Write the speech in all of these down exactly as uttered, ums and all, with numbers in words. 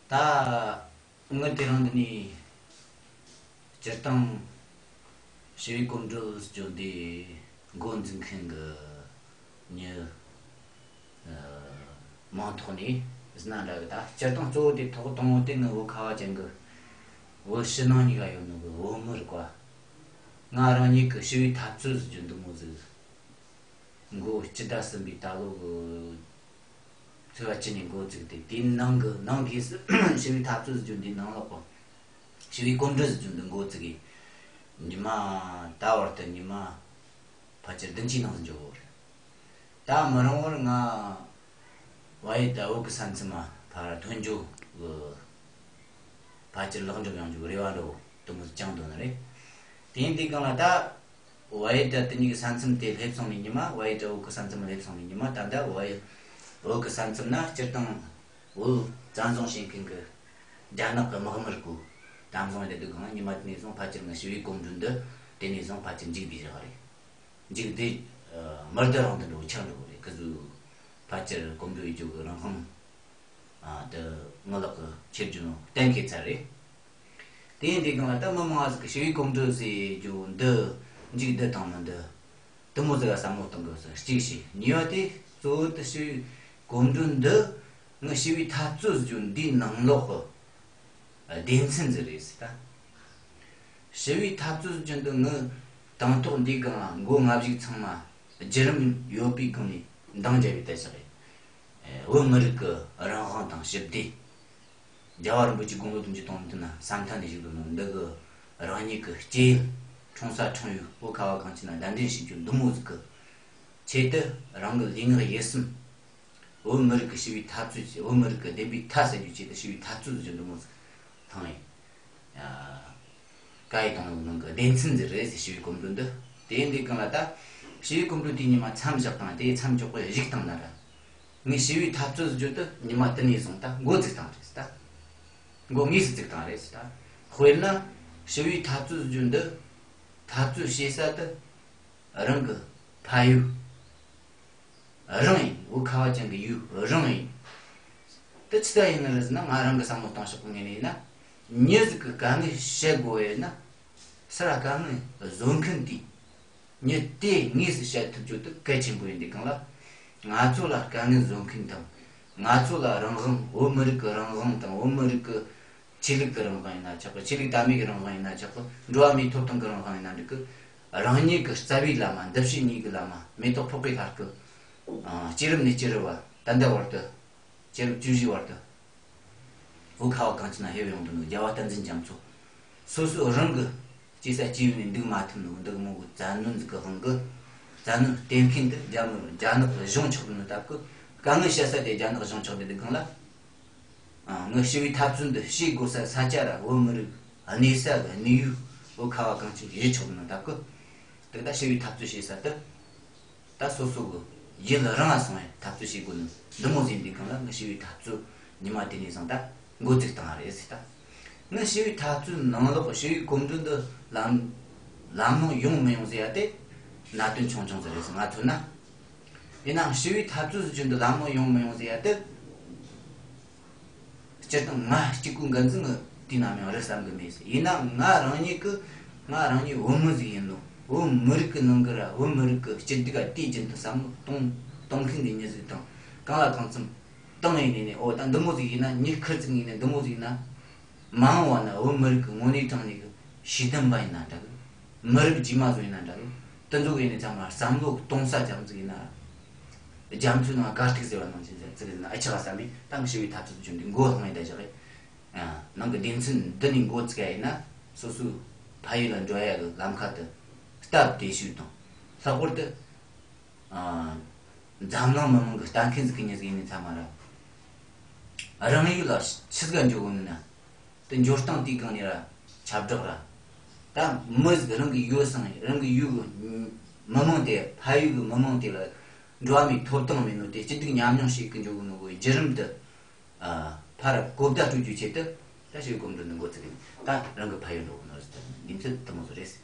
ད་ངི་དེ་རིང་འདི་ནས་སྤྱིར་བཏང་ཞི་བའི་གོམ་བགྲོད་བརྗོད་འདི་འགོ་འཛུགས་མཁན་གི་མྱི་མིང་ཐོག་ནས་ཟེར་ན་འདྲ་གི། ད་སྤྱིར་བཏང་གཙོ་བོ་དེ་ཐོག་དང་པོ་དེ་ངི་བོད་ཁ་བ་ཅན་གི་བོད་ཕྱི་ནང་གཉིས་ཀ་ཡོད་ནོ་གི་བོད་མི་རིགས་པ། ང་རང་ཉིད་ཀྱི་ཞི་བའི་འཐབ་རྩོད་ཟེར་རྒྱུ་འདི་མོ་ཟིག་འགོ་སྤྱི་ཟླ་གསུམ་པའི་ད་ལོ་གི་ཚེས་པ་བཅུ་ནས་འགོ་བཙུགས་ཏེ། དེའི་ནང་གི་ནང་སྒོས་སུ་ཞི་བའི་འཐབ་རྩོད་ཟེར་རྒྱུ་འདི་ནང་ལོགས་པ། ཞི་བའི་གོམ་བགྲོད་ཟེར་རྒྱུ་འདི་འགོ་བཙུགས་གི། ཉི་མ་ད་བར་དུ་ཉི་མ་ཕལ་ཆེར་བདུན་ཅུའི་ནང་ཟིག་འགྱོ་གི་ཡོད་རེད། ད་མི་རིང་བར་ང་བལ་ཡུལ་དང་བོད་ཀྱི་ས་མཚམས་མ་ཕར་ཐོན་རྒྱུ་གི་ཕལ་ཆེར་ལེགས་འགྲུབ་ཡོང་རྒྱུ་གི་རེ་བ་འདྲ་བོ་དེ་མོ་ཟིག་བཅངས་འདུག་ནི་རེད། དེ་ཡིན་དུས་སྒང་ལ་ད་བལ་ཡུལ་དང་དེ་གཉིས་ཀྱི་ས་མཚམས་དེ་སླེབས་སོང་ནས་ཉི་མ། བལ་ཡུལ་དང་བོད་ཀྱི་ས་མཚམས་སླེབས་སོང་ནས་ཉི་མ་ད་ལྟ་བལ་ཡུལ་བོད་ཀྱི་ས་མཚམས་ན་སྤྱིར་བཏང་བོད་བཙན་བཟུང་བྱེད་མཁན་གྱི་རྒྱ་ནག་གི་དམག་མི་རིགས་གོ་དམ་བཟུང་ཡོད་དུས་སྒང་ལ། ཉི་མ་དེ་ནས་བཟུང་ཕལ་ཆེར་ངི་ཞི་བའི་གོམ་བགྲོད་འདི་དེ་ནས་བཟུང་ཕལ་ཆེར་མཇུག་བསྡུས་བཞག་རེད། མཇུག་བསྡུས། ཨ། མི་བསྡུ་རུང་དུ་འགྲོ་ཆགས་འགྲོ་གི་རེད། ཁི་ཟུ་ཕལ་ཆེར་གོམ་བགྲོད་ཡེད་རྒྱུ་གི་རང་དབང་ཨ་དེ་ངི་ལག་གི་ཁྱེར་རྒྱུ་ནོ་གཏན་འཁེལ་ཚར་རེད། དེ་ཡིན་དུས་སྒང་ལ་ད་མི་མང་ཟིག་གི་ཞི་བའི་གོམ་བགྲོད་ཟེར་རྒྱུ་འདི་མཇུག་བསྡུ་དང་མི་བསྡུ་དེ་མོ་ཟིག་ལ་བསམ་བློ་གཏོང་དགོས་ཟེར་གཅིག་བྱས། གཉིས་པ་དེ་གཙོ་བོ་དེ་ཞི་བའི་གོམ་བགྲོད་འདི་ངི་ཞི་བའི་འཐབ་རྩོད་ཟེར་རྒྱུ་འདིའི་ནང་ལོགས་གི་སྡེ་ཚན་ཟིག་རེད་ཟེར་ད། ཞི་བའི་འཐབ་རྩོད་ཟེར་རྒྱུ་འདི་ངི་དང་ཐོག་འདིའི་སྒང་ལ་འགོ་ང་བཞུགས་ཚང་མ་བརྒྱུད་རིམ་ཡོད་པའི་སྒང་ནས་འདང་བརྒྱབ་པའི་ལྟ་ཞག་རེད། བོད་མི་རིགས་ཀྱི་རང་དབང་དང་ཞི་བདེ། རྒྱལ་བ་རིན་པོ་ཆེའི་དགུང་ལོ་བདུན་ཅུ་དོན་བདུན་ན་ས་མཐའ་ནས་བཞུགས་འདུག་ནོ་འདི་གི་རང་ཉིད་ཀྱི་སྐྱེས་ཡུལ་འཁྲུངས་ས་འཁྲུངས་ཡུལ་བོད་ཁ་བ་གངས་ཅན་ལ་གདན་འདྲེན་བྱེད་རྒྱུ་འདི་མོ་ཟིག་གི་ཆེད་དུ་རང་གི་ལུས་ངག་ཡིད་གསུམ་བོད་མི་རིགས་ཀྱི་ཞི་བའི་འཐབ་རྩོད་བྱེད། བོད་མི་རིགས་ཀྱི་བདེན་པའི་མཐའ་གསལ་རྒྱུའི་ཆེད་དུ་ཞི་བའི་འཐབ་རྩོད་ཟེར་རྒྱུ་འདི་མོ་ཟིག་བཏང་ཡིན། ཨ། བཀའ་ཡི་གཏོང་ལུགས་ནང་གི་སྡེ་ཚན་ཟིག་རེད་ཟེར། ཞི་བའི་གོམ་བགྲོད་འདི། དེ་ཡིན་དུས་སྒང་ལ་ད་ཞི་བའི་གོམ་བགྲོད་དེའི་ཉི་མ་མཚམས་བཞག་དང་དེའི་མཚམས་འཇོག་པའི་གཞུག་དང་ན་ར། ངས་ཞི་བའི་འཐབ་རྩོད་ཟེར་རྒྱུ་དེ་ཉི་མ་དེ་ནས་བཟུང་ད་འགོ་བཙུགས་བཏང་རེད་ཟེར་ད། འགོ་དངོས་སུ་བཙུགས་བཏང་རེད་ཟེར་ད། དཔེར་ན་ཞི་བའི་འཐབ་རྩོད་ཟེར་རྒྱུ་འདི་འཐབ་རྩོད་བྱེད་ས་དེ་རང་གི་ཕ་ཡུལ་རང་ཡིན། བོད་ཁ་བ་ཅན་གྱི་ཡུལ་རང་ཡིན། དེ་ཆི་ལྟར་ཡིན་ནི་རེད་ཟེར་ན། ང་རང་གི་བསམ་བློ་གཏོང་ཕྱོགས་ཀྱི་ངོས་ནས་ཡིན་ན། མྱི་ཟིག་གི་དཀའ་ངལ་བཤད་དགོས་ཡོད་ན། སར་དཀའ་ངལ་བཟོ་མཁན་དེ། མྱི་དེ་དངོས་སུ་བཤད་ཐུབ་རྒྱུ་དེ་གལ་ཆེན་པོ་ཡིན་དུས་སྒང་ལ། ང་ཚོ་ལ་དཀའ་ངལ་བཟོ་མཁན་དང་། ང་ཚོ་ལ་རང་དབང་། བོད་མི་རིགས་ཀྱི་རང་དབང་དང་། བོད་མི་རིགས་ཀྱི་ཆོས་ལུགས་ཀྱི་རང་དབང་ཡིན་ན་ཆོག་གི། ཆོས་ལུགས་དད་མོས་ཀྱི་རང་དབང་ཡིན་ན་ཆོག་གི། འགྲོ་བ་མིའི་ཐོབ་ཐང་གི་རང་དབང་ཡིན་ན་འགྲིག་གི། རང་ཉིད་ཀྱི་རྩ་བའི་བླ་མ་འདུ་བྱེད་གཉིས་ཀྱི་བླ་མ་མེ་ཏོག་ཕོར་པའི་ལྷ་སྐུ། ཨ། སྐྱེས་རབས་ནས་སྐྱེས་རབས་བར། ད་ལྟ་བར་དུ། སྐྱེས་རབས་བཅུ་བཞིའི་བར་དུ། བོད་ཁ་བ་གངས་ཅན་ན་ཕེབས་ཡོང་དུ་ནོ་རྒྱལ་བ་བསྟན་འཛིན་རྒྱ་མཚོ། སོ་སོ་རང་གི་སྐྱེས་ས་སྐྱེས་ཡུལ་ནས་འདུག་མ་ཐུབ་ནོ་འདི་གི་མོ་གི་བཙན་གནོན་ཟིག་གི་དབང་གིས། བཙན་གནོན་སྟེར་མཁན་དེ་རྒྱ་མི་རྒྱ་ནག་གི་གཞུང་ཆགས་ནོ་སྟབས་ཀྱིས། དཀའ་ངལ་བཤད་ས་དེ་རྒྱ་ནག་གཞུང་ཆགས་དེ་འདུག་གང་ལ། ཨ། ངི་ཞི་བའི་འཐབ་རྩོད་འདི་བྱེད་དགོས་ས་ས་ཆ་ར་བོད་མི་རིགས་གནས་ས་གི་གནས་ཡུལ་བོད་ཁ་བ་གངས་ཅན་གྱི་ཡུལ་ཆགས་ནོ་སྟབས་ཀྱིས། དེ་ད་ཞི་བའི་འཐབ་རྩོད་བྱེད་ས་དེ། ད་སོ་སོ་གི་ཡུལ་རང་ལ་སོང་བའི་འཐབ་རྩོད་བྱེད་དགོས་ནི་འདི་མོ་ཟིན་དུས་སྒང་ལ། ངི་ཞི་བའི་འཐབ་རྩོད་ཉི་མ་དེ་ནས་བཟུང་ད་འགོ་བཙུགས་བཏང་བ་རེད་ཟེར་ད། ངི་ཞི་བའི་འཐབ་རྩོད་ནང་ལོགས་ཞི་བའི་གོམ་བགྲོད་འདི་ལམ་ལམ་ལྷོང་ཡོང་མི་ཡོང་ཟེར་ཡ་དེ་གནད་དོན་ཆུང་ཆུང་ཟིག་རེད་ཟེར་ང་མཚོན་ན། ཡིན་ནའང་ཞི་བའི་འཐབ་རྩོད་ཟེར་རྒྱུ་འདི་ལམ་ལྷོང་ཡོང་མི་ཡོང་ཟེར་ཡ་དེ། སྤྱིར་བཏང་ང་གཅིག་པུའི་འགན་འཛིན་ནི་དུས་ནམ་ཡང་རེད་བསམ་གི་མེད་ཟེར། ཡིན་ན་ང་རང་ཉིད་ཀྱི་ང་རང་ཉིད་བོད་མི་ཟིག་ཡིན་ནོ། བོད་མི་རིགས་ཀྱི་ནང་གི་ར་བོད་མི་རིགས་ཀྱི་སྐྱིད་སྡུག་ག་དུས་རྒྱུན་དུ་བསམ་བློ་གཏོང་གཏོང་མཁན་གྱི་མྱི་ཟིག་དང་། གང་ལ་གང་འཚམ་ཏང་ཡིན་ནས་ནས། འོ་ད་འདི་མོ་ཟིག་ཡིན་ན། མྱི་ཁེར་ཚུགས་ཡིན་ནས་འདི་མོ་ཟིག་ཡིན་ན། མ་འོངས་པ་ན་བོད་མི་རིགས་ཀྱི་དངོས་གནས་དྲང་གནས་ཀྱི་ཤེས་ལྡན་པ་ཡིན་ན་འདྲ་གི། མི་རབས་རྗེས་མ་ཚོ་ཡིན་ན་འདྲ་གི། དེ་ཚོ་གི་ཡིན་ནས་ཚང་མ་བསམ་བློ་གཏོང་ས་ཙམ་ཟིག་ཡིན་ན། རྒྱ་མཚོའི་ནང་དཀར་ཐིག་ཟེར་བ་ནང་བཞིན་ཟེར་ཚིག་ཡིན་ན་ཨ་ཆག་བསམ་པས། ད་ངི་ཞི་བའི་འཐབ་རྩོད་བརྗོད་འདི་མགོ་ལྷང་ཡིན་ད་བཞག་གི། ནང་གི་སྡེ་ཚན་འདི་ནས་མགོ་བཙུགས་ཡ་ཡིན་ན། སོ་སོའི་ཕ་ཡུལ་ལ་འགྲོ་ཡ་གི་ལམ་ཁ་དེ་སྟབས་བདེ་ཤོས་དང་། ལྷག་པར་དུ། ཨ། འཛམ་གླིང་མི་མང་གི་ལྟ་མཁན་ཟིག་གི་མྱི་ཟིག་ཡིན་ནས་ཚང་མ་ར། རང་ཡུལ་ལ་ཆི་ཟིག་ག་འགྱོ་གོ་ནི་ན། དེ་འགྱོ་སྟངས་དེའི་སྒང་ནས་ར་ཁྱབ་བསྒྲགས་ར། ད་མི་ཟིག་རང་གི་ཡུལ་སང་རང་གི་ཡུལ་གི་མི་མང་དེ། ཕ་ཡུལ་གི་མི་མང་དེ་ལ་འགྲོ་བ་མིའི་ཐོབ་ཐང་མེད་ནོ་དེ་སྐྱིད་སྡུག་ཉམས་མྱོང་བྱེད་གི་འགྱོ་གི་ནོ་གི་བརྒྱུད་རིམ་དེ། ཨ། ཕར་གོ་བརྡ་སྤྲོད་རྒྱུའི་ཆེད་དུ་ད་ཞི་བའི་གོམ་བགྲོད་འདི་འགོ་བཙུགས་ཡིན། ད་རང་གི་ཕ་ཡུལ་འགྲོ་གི་ནོ་ཟེར་ཏེ་ཉིན་ཚེ་དེ་མོ་ཟིག་རེད།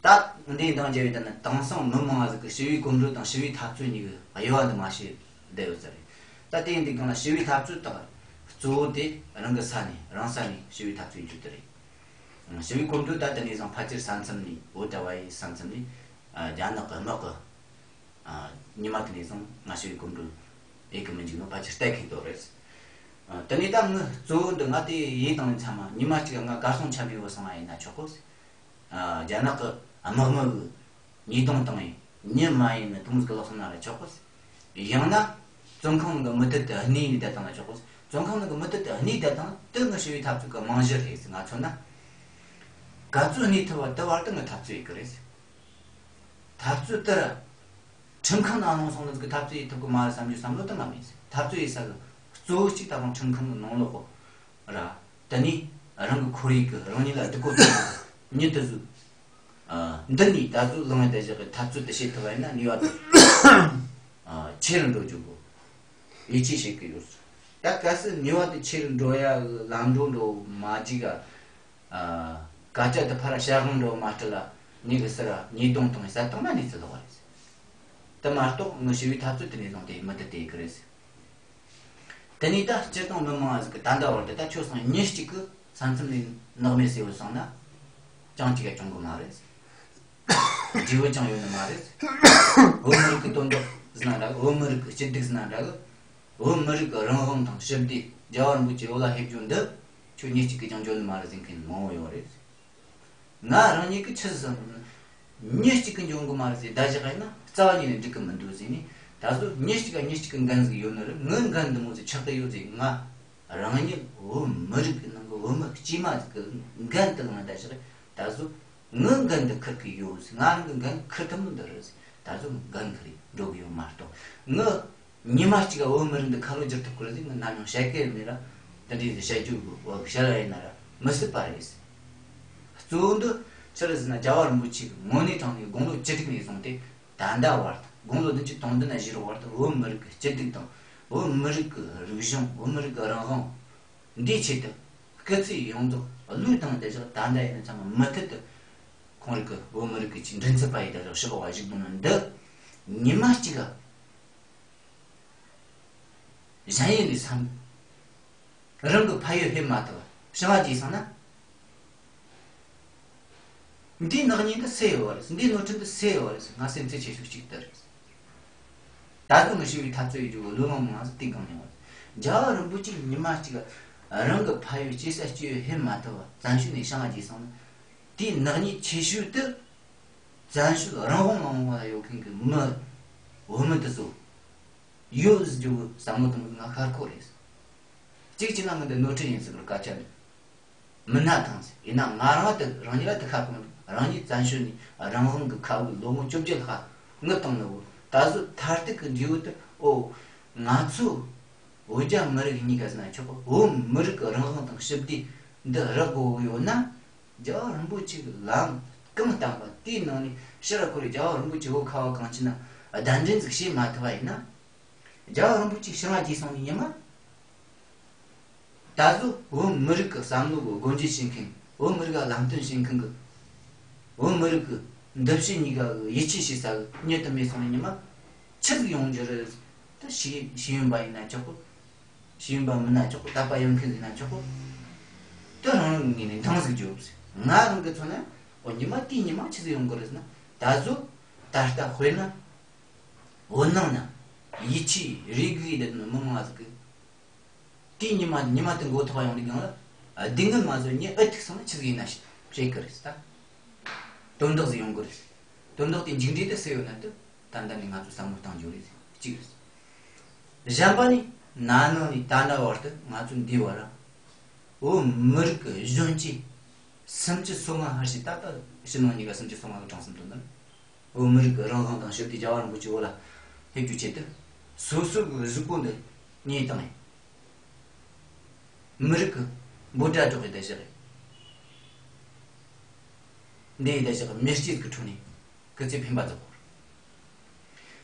ད་འདིའི་འདང་རྒྱབ་ཡོད་ད་ནི་དེང་སང་མི་མང་ང་ཟིག་གི་ཞི་བའི་གོམ་བགྲོད་དང་ཞི་བའི་འཐབ་རྩོད་གཉིས་ཀྱི་དབྱེ་བ་འདི་མ་ཤེས་བསྡད་ཡོད་ས་རེད། ད་དེ་ཡིན་དུས་སྒང་ལ་ཞི་བའི་འཐབ་རྩོད་དང་ གཙོ་བོ་དེ་རང་གི་ས་ནས་རང་ས་ནས་ཞི་བའི་འཐབ་རྩོད་རྒྱུ་དེ་རེད། ཞི་བའི་གོམ་བགྲོད་ད་དེ་ནས་བཟུང་ཕལ་ཆེར་ས་མཚམས་ནས་བོད་ཟླ་བ་ཡི་ས་མཚམས་ནས་རྒྱ་ནག་གི་དམག་གི་ཉི་མ་དེ་ནས་བཟུང་ང་ཞི་བའི་གོམ་བགྲོད་ཡེ་གི་མི་འཇུག་ནོ་ཕལ་ཆེར་གཏན་འཁེལ་དོ་རེད། དེ་ནས་ད་ངི་གཙོ་བོ་འདི་ང་དེ་ཡེ་དང་ཚང་མ་ཉི་མ་གཅིག་ང་གར་སོང་ཆ་མེད་བུད་སོང་བ་ཡིན་ན་ཆོག་གོ། རྒྱ་ནག་གི་དམག་མི་གི་ཉེས་རྡུང་བཏང་ཡིན་ཉི་མ་ཡིན་ན་དུང་ཟིག་ལོག་སོང་ན་ར་ཆོག་གོ། ཡང་ན་བཙོན་ཁང་གི་མུ་མཐུད་དུ་གནས་ནས་བསྡད་བཏང་ན་ཆོག་གོ། བཙོན་ཁང་ནང་གི་མུ་མཐུད་དུ་གནས་བསྡད་བཏང་དེ་ངི་ཞི་བའི་འཐབ་རྩོད་ཀྱི་རྨང་གཞི་རེད་ཟེར་ང་མཚོན་ན། ག་ཚོད་གནས་ཐུབ་བ་དེ་བར་དུ་ངི་འཐབ་རྩོད་ཡེ་གི་རེད། འཐབ་རྩོད་དེ་ར་ཁྲིམས་ཁང་ནང་ལྷུང་སོང་ནི་ཟིག་གི་འཐབ་རྩོད་ཡེ་ཐུབ་གི་མ་རེད་བསམ་རྒྱུ་བསམ་བློ་དེ་ང་མེད་ཟེར། འཐབ་རྩོད་ཡེ་ས་གི་གཙོ་བོ་གཅིག་ད་དུང་ཁྲིམས་ཁང་གི་ནང་ལོགས་གོ། ར། དེ་ནས་རང་གི་ཁོར་ཡུག་གི་རང་ཉིད་ལ་སྡུག་གོ་ཐེབས་མྱི་དེ་ཚོ། འདི་ནས་ད་གཟོད་ལངས་ཡ་དེ་བཞག་གི་འཐབ་རྩོད་དེ་བྱེད་ཐུབ་པ་ཡིན་ན་ནུས་པ་དེ་ཆེ་རུ་འགྲོ་རྒྱུ་གོ། ཡིད་ཆེས་བྱེད་གི་ཡོད། ད་གལ་སྲིད་ནུས་པ་དེ་ཆེ་རུ་འགྲོ་ཡ་གི་ལམ་འགྲོ་འགྲོ་མ་བརྒྱུད་ག་སྐད་ཆ་དེ་ཕར་བཤད་དབང་འགྲོ་མ་སྤྲད་ལ་ངས་གི་སི་ར་ཉེས་རྡུང་བཏང་ཡ་ས་བཏང་ན་ནས་ཚུལ་ལོག་པ་རེད། དེ་མ་གཏོགས་ངི་ཞི་བའི་འཐབ་རྩོད་དེ་ནས་བཟུང་དེ་མུ་མཐུད་དེ་ཡེ་གི་རེད། དེ་ནས་ད་སྤྱིར་བཏང་མི་མང་ཟིག་གི་ད་ལྟ་བར་དུ་ད་ཁྱོད་སང་ཉིན་གཅིག་གི་ས་མཚམས་ནས་ནག་མེད་ཟེར་བུད་སོང་ན། ཅང་གཅིག་ག་གྱོང་གི་མ་རེད། འབྲས་བུ་ཅང་ཡོད་ནི་མ་རེད། བོད་མི་རིགས་ཀྱི་དོན་དག་ཟེར་ན་འདྲ་གི། བོད་མི་རིགས་ཀྱི་སྐྱིད་སྡུག་ཟེར་ན་འདྲ་གི། བོད་མི་རིགས་ཀྱི་རང་དབང་དང་ཞི་བདེ་རྒྱལ་བ་རིན་པོ་ཆེ་བོད་ལ་ཕེབས་རྒྱུ་འདི་ཁྱོད་ཉིན་གཅིག་གི་ཅང་འཇོན་ནི་མ་རེད་ཟེར་མཁན་མང་བོ་ཡོད་རེད། ང་རང་ཉིད་ཀྱིས་ཆི་ཟིག་བསམ་ན། མྱི་གཅིག་གིས་འཇོན་གི་མ་རེད་ཟེར་བརྡ་བཞག་ཡིན་ན་རྩ་བ་ཉིད་ནས་འགྲིག་གི་མི་འདུག་ཟེར་ནས། ད་གཟོད་མྱི་གཅིག་ག་མྱི་གཅིག་གི་འགན་ཟིག་ཡོད་ནི་རེད། ངའི་འགན་འདི་མོ་ཟིག་ཆགས་གི་ཡོད་ཟེར། ང་རང་ཉིད་བོད་མི་རིགས་ཀྱི་ནང་གི་བོད་མི་དཀྱུས་མ་ཟིག་གི་འགན་དེ་ལངས་བརྡ་བཞག་རེད། ད་གཟོད་ངའི་འགན་འདི་འཁུར་གི་ཡོད་ཟེར། ང་རང་གི་འགན་འཁུར་ཐུབ་ནི་འདི་རེད་ཟེར། ད་གཟོད་འགན་འཁུར་འགྲོ་གི་ཡོད་མ་གཏོགས་ངའི། ཉི་མ་གཅིག་བོད་མི་རིགས་འདི་ཁ་ལོ་བསྒྱུར་ཐུབ་ཀྱི་རེད་ཟེར་ངས་ནམ་ཡང་བཤད་ཀྱི་མེད་ར། དེ་འདྲའི་བཤད་རྒྱུ་བོ་བཤད་ཡ་ཡིན་ན་ར་མི་སྲིད་པ་རེད། གཙོ་བོ་འདི་ཕྱིར་ཟེར་ན་རྒྱལ་བ་རིན་པོ་ཆེ་གི་དངོས་གནས་དྲང་གནས་དགུང་ལོ་བཅུ་དྲུག་ནས་བཟུང་སྟེ་ད་ལྟ་བར་དགུང་ལོ་བདུན་ཅུ་དོན་བདུན་ནས་བཞི་རོགས་བར་དུ་བོད་མི་རིགས་ཀྱི་སྐྱིད་སྡུག་དང་བོད་མི་རིགས་ཀྱི་རིག་གཞུང་བོད་མི་རིགས་ཀྱི་རང་དབང་འདིའི་ཆེད་དུ་སྐུ་ཚེ་ཡོངས་རྫོགས་བློས་བཏང་བསྡད་བཞག་ད་ལྟ་ཡིན་ན་ཚང་མ་མུ་མཐུད་དུ་ཁོང་རིགས་ཀྱི་བོད་མི་རིགས་ཀྱི་ཆེས་མགྲིན་ཚབ་པ་ཡིན་བསྡད་བཞག་ཕྱི་ལོགས་བ་བཞུགས་འདུག་ནོ་འདི་ཉི་མ་གཅིག་ག་བཞག་ཡིན་ལས་བསམ། རང་གི་ཕ་ཡུལ་ཕེབས་མ་ཐུབ་བྱིང་བ་བརྗེད་སོང་ན། འདིའི་ནག་ཉེས་འདི་སུ་ཡོད་རེད། འདིའི་ནོར་འཁྲུལ་འདི་སུ་ཡོད་རེད། ང་སེམས་ཚེགས་ཆེ་ཤོས་གཅིག་འདི་རེད། ད་དུང་ངི་ཞི་བའི་འཐབ་རྩོད་ཡེ་རྒྱུ་བློས་བླངས་མང་ཟིག་དེ་གང་ཡོང་བ་རེད། རྒྱལ་བ་རིན་པོ་ཆེ་ཉི་མ་གཅིག་རང་གི་ཕ་ཡུལ་སྐྱེས་ས་སྐྱེས་ཡུལ་ཕེབས་མ་ཐུབ་བ་བཙན་བྱོལ་ནས་བྱིང་བ་བརྗེད་སོང་ན། དེའི་ནག་ཉེས་ཆེ་ཤོས་དེ་བཙན་བྱོལ་རང་དབང་ལུང་པ་ལ་ཡོད་མཁན་གྱི་མི་བོད་མི་དེ་ཚོ་ཡོད་ཟེར་རྒྱུ་བསམ་བློ་གཏོང་གི་ང་ཁར་ཁོ་རེད། གཅིག་གཅིག་ན་ངི་འདི་ནོར་འཁྲུལ་ཡིན་ཟེར་བར་སྐད་ཆ་འདི་མི་སྣ་དང་ཟེར་ཡིན་ན་ང་རང་དེ་རང་ཉིད་ལ་དེ་ཁ་སྐོང་རང་ཉིད་བཙན་བྱོལ་ནས་རང་དབང་གི་ཁ་བའི་ལོ་ངོ་བཅོ་བརྒྱད་ལྷག་ངི་བཏང་ནི་བོ་ད་གཟོད་མཐར་ཐུག་གི་འབྲས་བུ་དེ་ཨོ་ང་ཚོ་བོད་རྒྱ་མི་རིགས་གཉིས་ཀ་ཟེར་ན་ཆོག་གི། བོད་མི་རིགས་ཀྱི་རང་དབང་དང་ཞི་བདེ་འདི་རག་དགོས་ཡོད་ན། རྒྱལ་བ་རིན་པོ་ཆེ་གི་ལམ་གང་བསྟན་པ་དེའི་ནང་ནས་ཕྱིར་ར་ཁོ་རེ་རྒྱལ་བ་རིན་པོ་ཆེ་བོད་ཁ་བ་གངས་ཅན་ན་གདན་འདྲེན་ཟིག་བྱེད་མ་ཐུབ་པ་ཡིན་ན། རྒྱལ་བ་རིན་པོ་ཆེ་བྱིང་བ་བརྗེད་སོང་ནི་ཉི་མ། ད་གཟོད་བོད་མི་རིགས་ཀྱི་བསམ་བློ་གི་སྒོ་འབྱེད་བྱེད་མཁན། བོད་མི་རིགས་ལ་ལམ་སྟོན་བྱེད་མཁན་གྱི། བོད་མི་རིགས་ཀྱི་འདུ་ཤེས་གཉིས་ཀ་གི་ཡིད་ཆེས་བྱེད་ས་གི་མྱི་དེ་མེད་སོང་ནི་ཉི་མ། ཆི་ཟིག་ཡོང་རྒྱུ་རེད། ད་ཤེས་ཤེས་ཡོན་པ་ཡིན་ན་ཆོག་གི། ཤེས་ཡོན་པ་མིན་ན་ཆོག་གི། དད་པ་ཡོད་མཁན་ཡིན་ན་ཆོག་གི། དེ་རང་རང་གི་ངོས་ནས་འདང་ཟིག་རྒྱོབ་ཟེར། ང་རང་གི་མཚོན་ན། འོ་ཉི་མ་དེའི་ཉི་མ་ཆི་ཟིག་ཡོང་གི་རེད་ཟེར་ན། ད་གཟོད་ད་ལྟ་དཔེར་ན། འོད་སྣང་ན་ཡིད་ཆེས་རེ་སྒུག་ཡེ་བསྡད་ནོ་མི་མང་ཟིག་གི། དེའི་ཉི་མ་ཉི་མ་དེ་མགོ་ཐོག་ཡོང་དུས་སྒང་ལ། སྡུག་བསྔལ་མ་བཟོད་ཉི་ཨུ་ཐུག་སོང་ན་ཆི་ཟིག་ཡིན་ན་ཞིག་བྱེད་གི་རེད་ད། དོན་དག་ཟིག་ཡོང་གི་རེད། དོན་དག་དེ་མཇུག་འབྲས་དེ་སུ་ཡོད་ན་དེ་ད་ལྟ་ནས་ང་ཚོས་བསམ་བློ་གཏང་རྒྱུ་རེད། གཅིག་རེད། གཞན་པ་ནི་ན་ནིང་ནས་ད་ལྟ་བར་དུ་ང་ཚོ་འདིའི་བར་བོད་མི་རིགས་ཀྱི་གཞོན་སྐྱེས་སུམ་ཅུ་སོ་ལྔ་ཕལ་ཆེར་ད་ལྟ་ཕྱི་ནང་གཉིས་ཀ་སུམ་ཅུ་སོ་ལྔ་གི་གྲངས་སུ་འདུ་ནི། བོད་མི་རིགས་ཀྱི་རང་དབང་དང་ཞི་བདེ་རྒྱལ་བ་རིན་པོ་ཆེ་བོད་ལ་ཕེབས་རྒྱུའི་ཆེད་དུ་སོ་སོ་གི་གཟུགས་པོ་འདི་མྱེ་བཏང་ཡིན། མི་རིགས་ཀྱི་འབོད་སྒྲ་སྒྲོག་གི་བསྡད་བཞག་རེད། འདི་ཡི་བསྡད་བཞག་གི་མེ་ལྕེ་གི་ཁྲོད་ནས་སྐུ་ཚེ་འཕེན་པ་རྫོགས་